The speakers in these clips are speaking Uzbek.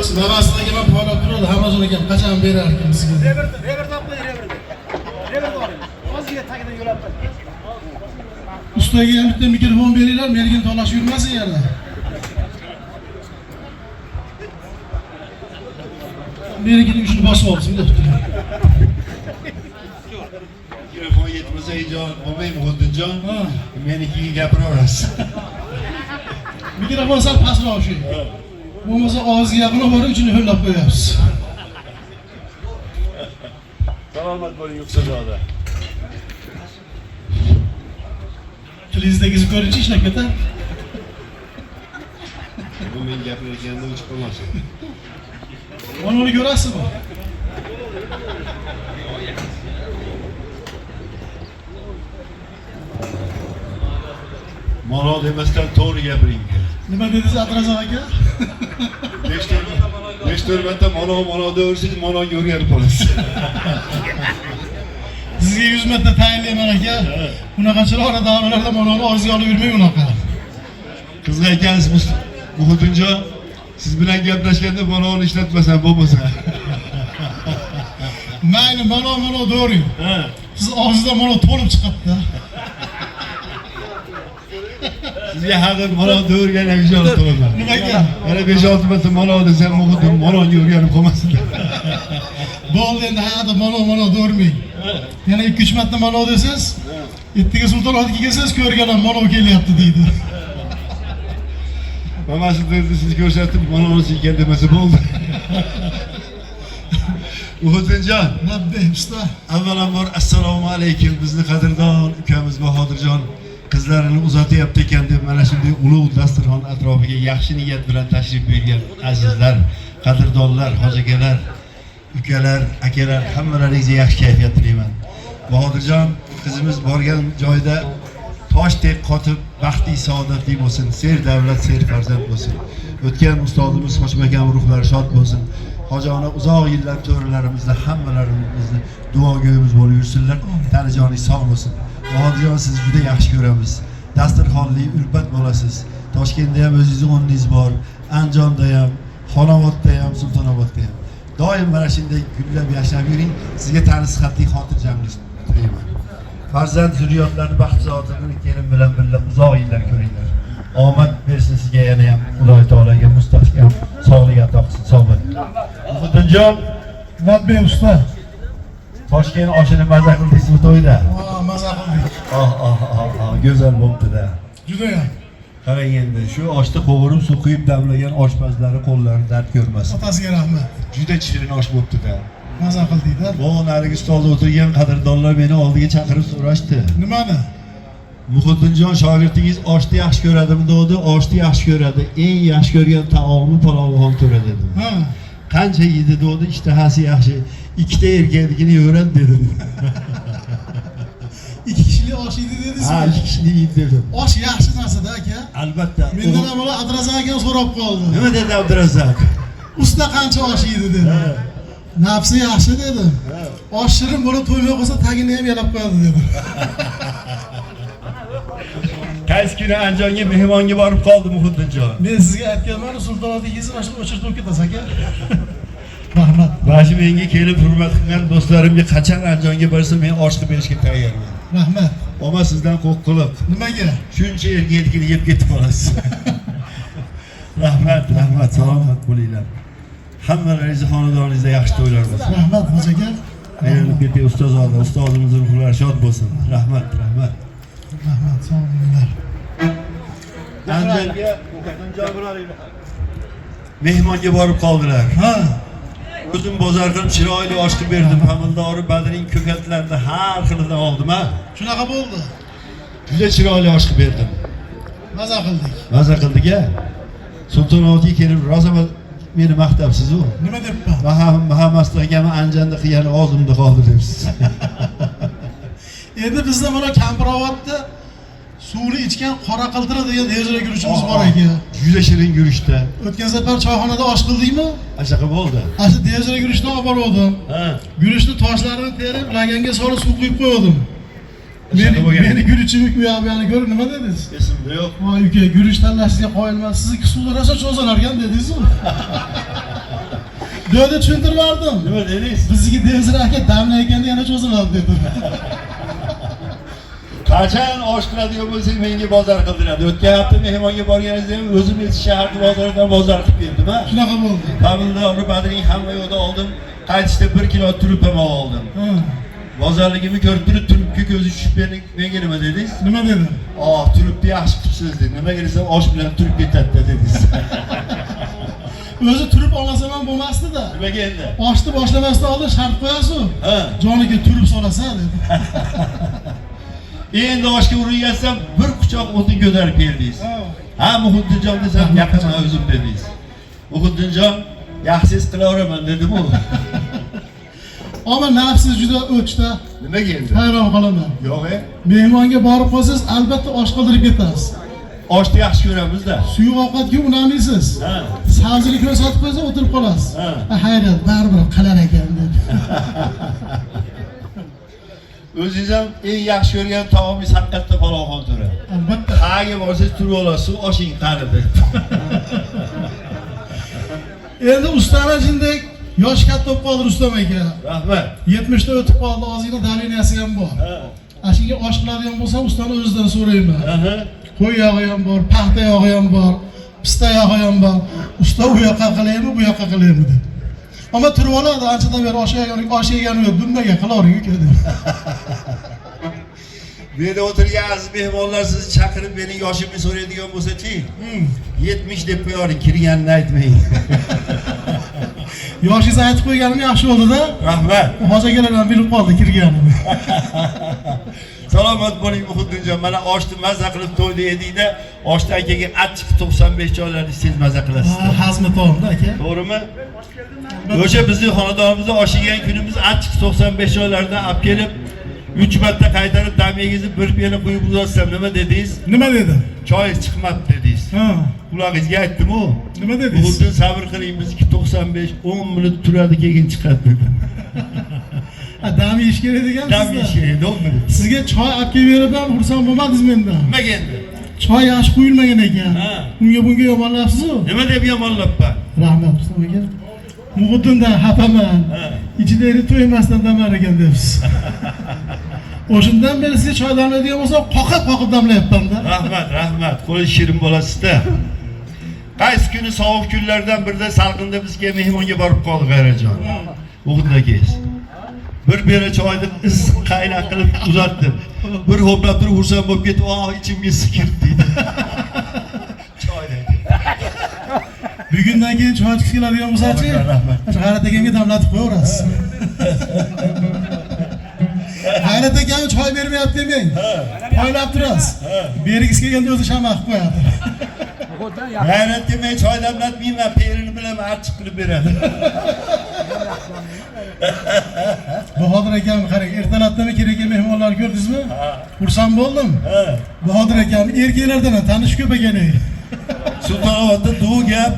O'zi navasida man poylab turadi, Hamazon akam qachon berar ekan bizga. Reverdi, reverdi olib qo'ying, reverdi. Reverdi oling. Ozgina tagidan yo'lab qo'ying. Ustaga ham bitta mikrofon beringlar, menigini talashib yurmasin yana. Menikini uchini bosib olsin, deb turing. Mikrofon yetmasa ijod bo'lmaymi, Xudbinjon? Ha. Menikiga gapiraverasiz. Mikrofon sal pastroq shu. Bo'lmasa og'izga yaqin olib borib uchini ho'llab qo'yapsiz. Salomat bo'ling, Ustazoda. Tilingizdagisi ko'rinchi ishlab ketar. Bu men gapirayotganda o'chib qolmasin. Mana uni ko'rasizmi? Mano demasdan to'g'ri gapiring. Nima dedingiz Abdurazzoq aka? Besh to'rt marta mano mano deversangiz manoga o'rganib qolasiz. Sizga 100 marta tayinlayman aka. Bunaqachilar orada davralarda manoni og'izga olib yurmang unaqa. Qiziq ekansiz, Muhitdinjon. Siz bilan gaplashganda manoni ishlatmasam bo'lmasa. Mayli, mano mano do'ring. Siz og'zingizdan mano to'lib chiqibdi. Sizga haqir mano devergan ham ishonib qolaman. Nimaga? Yana 5-6 marta mano desam Muhitdin manoga o'rganib qolmasin. Bo'ldi endi haqida mano mano do'rmang. Yana 2-3 marta mano desangiz, ertaga Sulton kelsangiz ko'rgan ham mano kelyapti deydi. Mamasi dedi siz ko'rsatib manonisi ekan demasa bo'ldi. Muhitdinjon, Labbay usta. Avvalambor assalomu alaykum bizni qadrdon ukamiz Bahodirjon qizlarini uzatyapti ekan deb mana shunday ulug' dasturxon atrofiga yaxshi niyat bilan tashrif buyurgan azizlar, qadrdonlar, hoji akalar, ukalar, akalar hammalaringizga yaxshi kayfiyat tilayman. Bahodirjon qizimiz borgan joyda toshdek qotib baxtli saodatli bo'lsin, ser davlat, ser farzand bo'lsin. O'tgan ustozimiz Hoshim akam ruhlari shod bo'lsin. Hoji ona uzoq yillar to'ralarimizda hammalarimizni duogo'yimiz bo'lib yursinlar. Tani joningiz sog' bo'lsin. Bahodirjon sizni juda yaxshi ko'ramiz. Dasturxonli, ulpat bolasiz. Toshkentda ham o'zingizni o'rningiz bor, Andijonda ham, Xonobodda ham, Sultonobodda ham. Doim mana shunday gullab yashnab yuring. Sizga tani sihatli, xotirjamlik tilayman. Farzand zurriyotlarni baxt saodatini kelin bilan birga uzoq yillar ko'ringlar. Omad bersin sizga yana ham Xudo taologa mustahkam sog'lik ato qilsin. Sog' bo'ling. Muhitdinjon, Labbay usta. Toshkent oshini maza qildingizmi to'yda? Va maza qildik. Oh oh oh oh, go'zal bo'pti-da. Judayam. Qarang endi, shu oshni qovurib, suv quyib damlagan oshpazlari qo'llari dard ko'rmasin. Otasiga rahmat. Juda shirin osh bo'pti-da. Maza qildik-da. Bu narigi stolda o'tirgan qadrdonlar meni oldiga chaqirib so'rashdi. Nimani? Muhitdinjon shogirdingiz oshni yaxshi ko'radimi dedi, oshni yaxshi ko'radi. Eng yaxshi ko'rgan taomi palovxon to'ra dedim. Ha. Qancha yedi dedi, ishtahasi yaxshi. Ikkita erkaknikini yeveradi dedim. Ikki kishilik osh yedi dedingizmi? Ha, ikki kishilik yedi dedim. Osh yaxshi narsa-da aka. Albatta. Mendan ham ular Abdurazzoq akam so'rab qoldi. Nima dedi Abdurazzaq? Usta qancha osh yedi dedi. Nafsi yaxshi dedim. Osh shirin bo'lib to'ymay qolsa tagini ham yalab qo'yadi dedi. Qaysi kuni Andijonga mehmonga borib qoldi Muhitdinjon. Men sizga aytganman, Sultonobodga kelsa mana shuni o'chirib ketasiz aka. Rahmat. Mana shu menga kelib hurmat qilgan do'stlarimga qachon Andijonga borsam men osh qilib berishga tayyorman. Rahmat. Ammo sizdan qo'rqqiliq. Nimaga? Shuncha erkaknikini yeb ketib qolasiz. Rahmat, rahmat, salomat bo'linglar. Hammalaringizni xonadoningizda yaxshi to'ylar bo'lsin. Rahmat hoji aka. Aylanib ketay ustoz oldi, ustozimizni ruhlari shod bo'lsin. Rahmat, rahmat. Rahmat, sog' bo'linglar. Andijonga mehmonga borib qoldilar. Ha, O'zim bozor qilib chiroyli osh qilib berdim. Pomidori, badring, ko'katlarni har xilidan oldim ha. Shunaqa bo'ldi. Juda chiroyli osh qilib berdim. Maza qildik. Maza qildik a. Sultonobodga kelib rosa meni maqtabsiz-u. Nima debman? Hammasi akam Andijonda qilgani og'zimda qoldi debsiz. Endi bizda mana Kampirovatda suvni ichgan qora qiltira degan devzira guruchimiz bor aka. Juda shirin guruchda. O'tgan safar choyxonada osh qildikmi? Ashaqa bo'ldi. Ana shu devzira guruchdan olib borgandim. Ha. Guruchni toshlarini terib, laganga solib suv quyib qo'ydim. Shunaqa bo'lgan. Meni guruchimni u yoq bu yoqni ko'rib nima dedingiz? Esimda yo'q. Voy uka, guruch tanlashga qoyilmas. Sizniki suvda rosa cho'zilar ekan dedingiz-ku. Dedi, tushuntirib yubordim. Nima dedingiz? Bizniki Devzir aka damlayotganda yana cho'ziladi dedi. Qachon osh qiladigan bo'lsak menga bozor qildiradi. O'tgan hafta mehmonga borganingizda ham o'zim shaharni bozoridan bozor qilib berdim ha. Shunaqa bo'ldi. Pomidorni, badring hamma yoqda oldim. Qaytishda 1 kilo turib ham oldim. Ha, Bozorligimni ko'rib turib turibga ko'zi tushib menga nima dedingiz? Nima dedi? Oh, turibni yaxshi qilibsiz dedi. Nimaga desam osh bilan turib ketadi dedingiz. O'zi turib olmasam ham bo'lmasdi-da. Nimaga endi? Oshni boshlamasdan oldin shart qo'yasiz. Ha. Joniga turib solasa dedi. Endi oshga uringansam bir quchoq o'tin ko'tarib keldingiz. Ha. Ha, Muhitdinjon desam yaqinman o'zim dedingiz. Muhitdinjon yaxshingiz qilaveraman dedim u. Ammo nafsi juda o'chda. Nimaga endi? Hayron qolaman. Yo'q, e. Mehmonga borib qolsangiz albatta osh qildirib ketasiz. Oshni yaxshi ko'ramiz-da. Suyuq ovqatga unamaysiz. Ha. Sabzini ko'rsatib qo'ysa o'tirib qolasiz. Ha. Ha, hayrat, baribir qilar ekan deb. O'zingiz ham eng yaxshi ko'rgan taomingiz haqiqatda palovxon to'ra. Albatta. Qayerga borsangiz turib olasiz, oshing qani deb. Endi ustani jindek yosh katta bo'lib qoldi Rustam aka. Rahmat. 70 ta o'tib qoldi, ozgina давления si ham bor. Ha. Ana shunga osh qiladigan bo'lsam ustani o'zidan so'rayman. Aha. Qo'y yog'i ham bor, paxta yog'i ham bor, pista yog'i ham bor. Usta u yoqqa qilaymi, bu yoqqa qilaymi deb. Ammo turib oladi, anchadan beri osh yegan, osh yegani yo'q, bundaga qilavering uka deb. Bu yerda o'tirgan aziz mehmonlar sizni chaqirib mening yoshimni so'raydigan bo'lsa-chi, 70 deb qo'yavering, kirganini aytmang. Yoshingizni aytib qo'yganim yaxshi bo'ldi-da. Rahmat. Hoji akalar ham bilib qoldi kirganimni. Salomat bo'ling Muhitdinjon. Mana oshni maza qilib to'yda yedikda, oshdan keyin achchiq 95 choylarni ichsangiz maza qilasiz. Ha, hazmi tomda aka. To'g'rimi? O'sha bizning xonadonimizda osh yegan kunimiz achchiq 95 choylardan olib kelib 3 marta qaytarib dam yegizib bir piyola quyib uzatsam nima dedingiz? Nima dedi? Choy chiqmabdi dedingiz. Ha, Qulog'ingizga aytdim-u. nima dedingiz? Muhitdin sabr qiling, bizniki 95 10 minut turadi keyin chiqadi dedi. Ha, dam yeyish kerak degan. Dam yeyish kerak, 10 minut. Sizga choy olib kelib berib ham xursand bo'lmadingiz mendan. Nimaga endi? Choy yaxshi quyilmagan ekan. Ha. Unga bunga yomonlabsiz-u. Nima deb yomonlabman? Rahmat Rustam aka. Muhitdindan xafaman. Ha. Ichida eri to'ymasdan damlar ekan debsiz. O'shandan beri sizga choy damlaydigan bo'lsam, qoqib qoqib damlayapman-da. Rahmat, rahmat. Qo'li shirin bolasizda. Qaysi kuni sovuq kunlardan birida salqinda bizga mehmonga borib qoldi G'ayratjon. O'g'il akangiz. Bir bera choyni issiq qaynoq qilib uzatdim. Bir ho'plab turib xursand bo'lib ketib, "Oh, ichimga issiq kirdi" deydi. Choy deydi. Bugundan keyin choy ichgisi keladigan bo'lsa-chi, Rahmat. G'ayrat akamga damlatib qo'yaverasiz. G'ayrat akam choy bermayapti demang. Poylab turasiz. Bergisi kelganda o'zi shama qilib qo'yadi. G'ayratga men choy damlatmayman, perini bilaman, achchiq qilib beradi. Bahodir akam qarang, ertalabdan kerak mehmonlarni ko'rdingizmi? Xursand bo'ldim. Bahodir akam erkaklardan ham tanish ko'p ekan. Ey. Sultonobodda duv gap,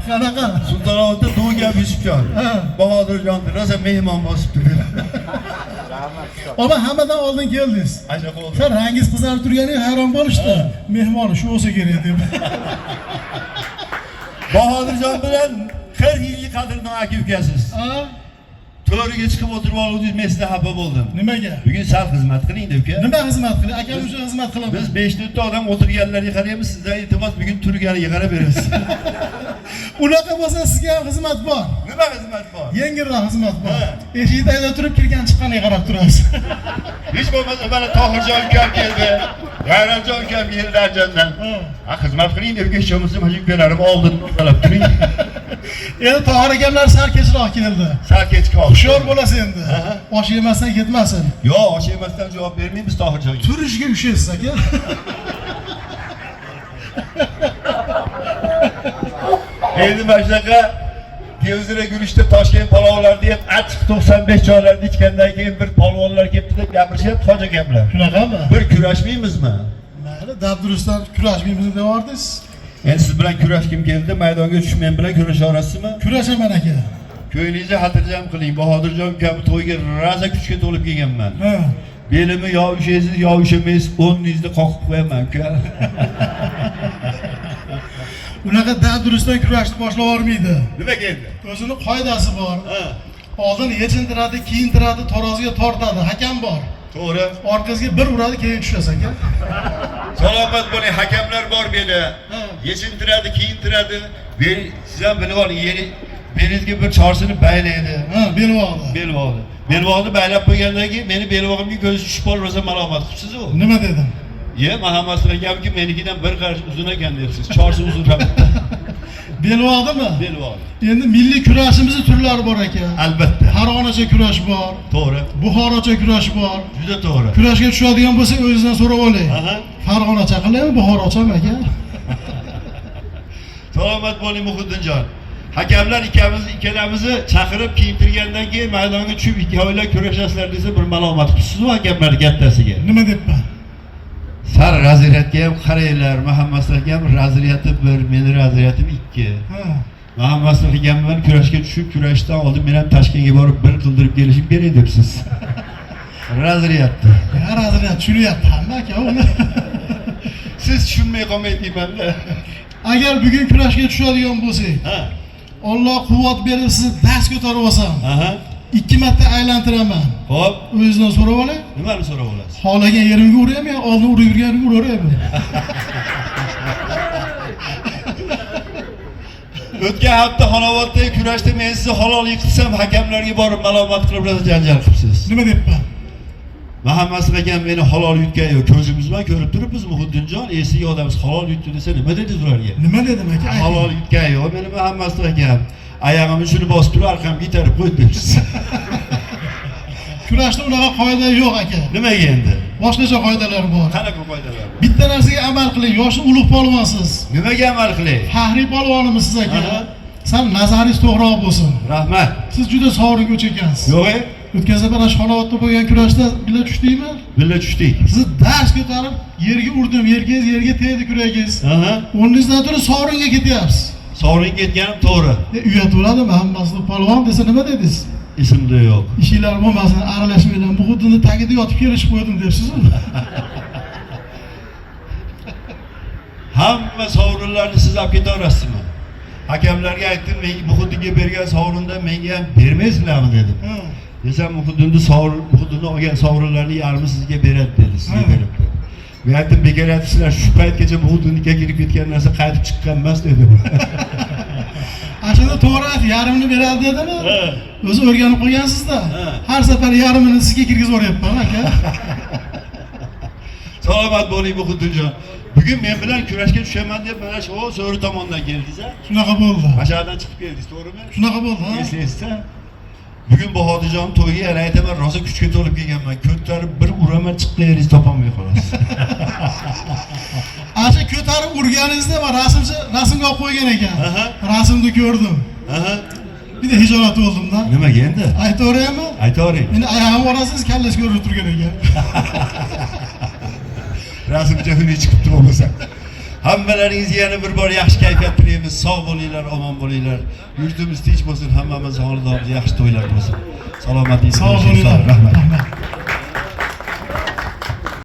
Qanaqa? Sultonobodda duv gap Yusufjon. Ha. Bahodirjon rosa mehmon bosib turdi. Ammo hammadan oldin keldingiz. Anaqa bo'ldi. Sen rangingiz qizarib turganiga hayron bo'lishdi. Mehmoni shu bo'lsa kerak deb. Bahodirjon bilan 40 yillik qadrdon aka ukasiz. Ha? To'riga chiqib o'tirib oluvdingiz, men sizdan xafa bo'ldim. Nimaga? Bugun sal xizmat qiling deb uka. Nima xizmat qiling? Akam uchun xizmat qilaman. Biz 5-4 ta odam o'tirganlarga qaraymiz, sizdan iltimos bugun turganiga qarab berasiz. Unaqa bo'lsa sizga ham xizmat bor. Nima xizmat bor? Yengilroq xizmat bor. Ha. Eshik tagida turib kirgan chiqqaniga qarab turasiz. Hech bo'lmasa mana Tohirjon ukam keldi. G'ayratjon ukam keldi Andijondan. Ha, xizmat qiling deb hech bo'lmasa mana shu ukalarim oldin talab turing. Endi Tohir akamlar sal kechroq keldi. Sal kech qoldi. Hushyor bo'lasiz endi. Aha. Osh yemasdan ketmasin. Yo'q, osh yemasdan javob bermaymiz Tohirjonga. Turishga ushaysiz aka. Endi mana shunaqa Gevzira guruchda Toshkent palovlarni yeb, achchiq 95 choylarni ichgandan keyin bir polvonlar kelibdi deb gapirishyapti hoji akamlar. Shunaqami? Bir kurashmaymizmi? Mayli, dabdurustdan kurashmaymiz deb yubordingiz. Endi siz bilan kurashgim keldi, maydonga tushib men bilan kurasha olasizmi? Kurashaman aka. Ko'nglingizni xotirjam qiling. Bahodirjon ukamni to'yiga rosa kuchga to'lib kelganman. Ha. Belimi yo ushaysiz, yo ushamaysiz, o'rningizni qoqib qo'yaman uka. Unaqa dabdurustdan kurashni boshlab yubormaydi. Nimaga endi? O'zini qoidasi bor. Ha, Oldin yechintiradi, kiyintiradi, taroziga tortadi. Hakam bor. To'g'ri. Orqasiga bir uradi, keyin tushasiz aka. Salomat bo'ling, hakamlar bor meni. Ha. Yechintiradi, kiyintiradi. Siz ham bilib oling, yeri belingizga bir chorsini baylaydi. Ha, belbog'da. Belbog'ni. Belbog'ni baylab qo'ygandan keyin meni belbog'imga ko'zi tushib qolib rosa malomat qilibsiz u. Nima dedim? Ye, Muhammad akamki menikidan bir qarish uzun ekan debsiz. Chorsi uzun ham. Belbog'dimi? Belbog'ni. Endi milliy kurashimizni turlari bor aka. Albatta. Farg'onacha kurash bor, To'g'ri. Buxorocha kurash bor. Juda to'g'ri. Kurashga tushadigan bo'lsak, o'zingizdan so'rab oling. Aha. Farg'onacha qilaymi, Buxorochami aka? Salomat bo'ling Muhiddinjon. Hakamlar ikkalamizni chaqirib kiyintirgandan keyin maydonga tushib ikkovinglar kurashasizlar desa bir malomat qilibsiz u hakamlar kattasiga. Nima debman? Sar razryadga ham qaranglar, Muhammad akam razryadi bir, meni razryadim ikki. Ha. Muhammad akam bilan kurashga tushib, kurashdan oldin men ham Toshkentga borib bir qildirib kelishim kerak debsiz. Razryadni. Ya razryad tushunyapti hamma aka uni. Siz tushunmay qolmay deymanda. Agar bugun kurashga tushadigan bo'lsak, Ha. Alloh quvvat berib sizni dast ko'tarib olsam, Aha. 2 marta aylantiraman. Xo'p, O'zingizdan so'rab olay. nimani so'rab olasiz? Xohlagan yerimga uraymi, yo oldin urib yurganimga uraveraymi? O'tgan hafta Xonoboddagi kurashda men sizni halol yiqitsam, hakamlarga borib malomat qilib rosa janjal qilibsiz. Nima debman? Muhammad akam meni halol yutgan yo'q, ko'zimiz bilan ko'rib turibmiz Muhiddinjon, esiga odamsiz halol yutdi desa nima dedingiz ularga? Nima dedim aka? Ayting. Halol yutgan yo'q, meni Muhammad akam oyog'imni shuni bosib turib arqamga itarib qo'ydi debsiz. Kurashda unaqa qoida yo'q aka. Nimaga endi? Boshqacha qoidalar bor. Qanaqa qoidalar bor? Bitta narsaga amal qiling, yoshi ulug' polvonsiz. Nimaga amal qilay? Faxriy polvonimiz siz aka. Aha. Sal nazaringiz to'g'riroq bo'lsin. Rahmat. Siz juda sovringa ekansiz. Yo'q, e? O'tgan safar Xonobodda bo'lgan kurashda birga tushdikmi? Birga tushdik. Sizni dars ko'tarib yerga urdim, yerga yerga tegdi kuragingiz. Aha. O'rningizdan turib sovringa ketyapsiz. Sovrin ketganim to'g'ri. Uyat bo'ladimi? Hammasi polvon desa nima dedingiz? Esimda yo'q. Ishinglar bo'lmasin, aralashmanglar. Bu xuddini tagida yotib kelishib qo'ydim debsiz-ku. Hamma sovrinlarni siz olib ketaverasizmi? Hakamlarga aytdim, men Muhiddinga bergan sovrindan menga ham bermaysizlarmi dedim. Ha. Desam Muhiddinni sovrin, Muhiddinni olgan sovrinlarni yarmi sizga beradi dedi, sizga Ha. beradi dedi. Men aytdim, bekor aytibsizlar, shu paytgacha Muhiddinnikiga kirib ketgan narsa qaytib chiqqan emas dedim. Ana to'g'ri ayt, yarmini beradi dedimi? Ha. O'zi o'rganib qolgansiz-da. Ha. Har safar yarmini sizga kirgizib yuboryapman aka. Salomat bo'ling Muhiddinjon. Bugun men bilan kurashga tushaman deb mana shu so'ri tomondan keldingiz a? Shunaqa bo'ldi. Mana shu yerdan chiqib keldingiz, to'g'rimi? Shunaqa bo'ldi, ha? Eslaysiz-a? Bugun Bahodirjon to'yga yana aytaman, rosa kuchga to'lib kelganman. Ko'tarib bir uraman, chiqqan yeringizni topolmay qolasiz. Ana ko'tarib urganingizda man rasmchi rasmga olib qo'ygan ekan. Aha. Rasmni ko'rdim. Aha. Bir de hijolat bo'ldim-da. Nimaga endi? Aytaveraymi? Aytavering. Meni oyog'im orasiz kallasi ko'rinib turgan ekan. Rasmcha huni chiqibdi bo'lmasa. Hammalaringizga yana bir bor yaxshi kayfiyat tilaymiz. Sog' bo'linglar, omon bo'linglar. Yurtimiz tinch bo'lsin, hammamiz xonadonimiz yaxshi to'ylar bo'lsin. Salomatlik. Sog' bo'linglar. Rahmat. Rahmat.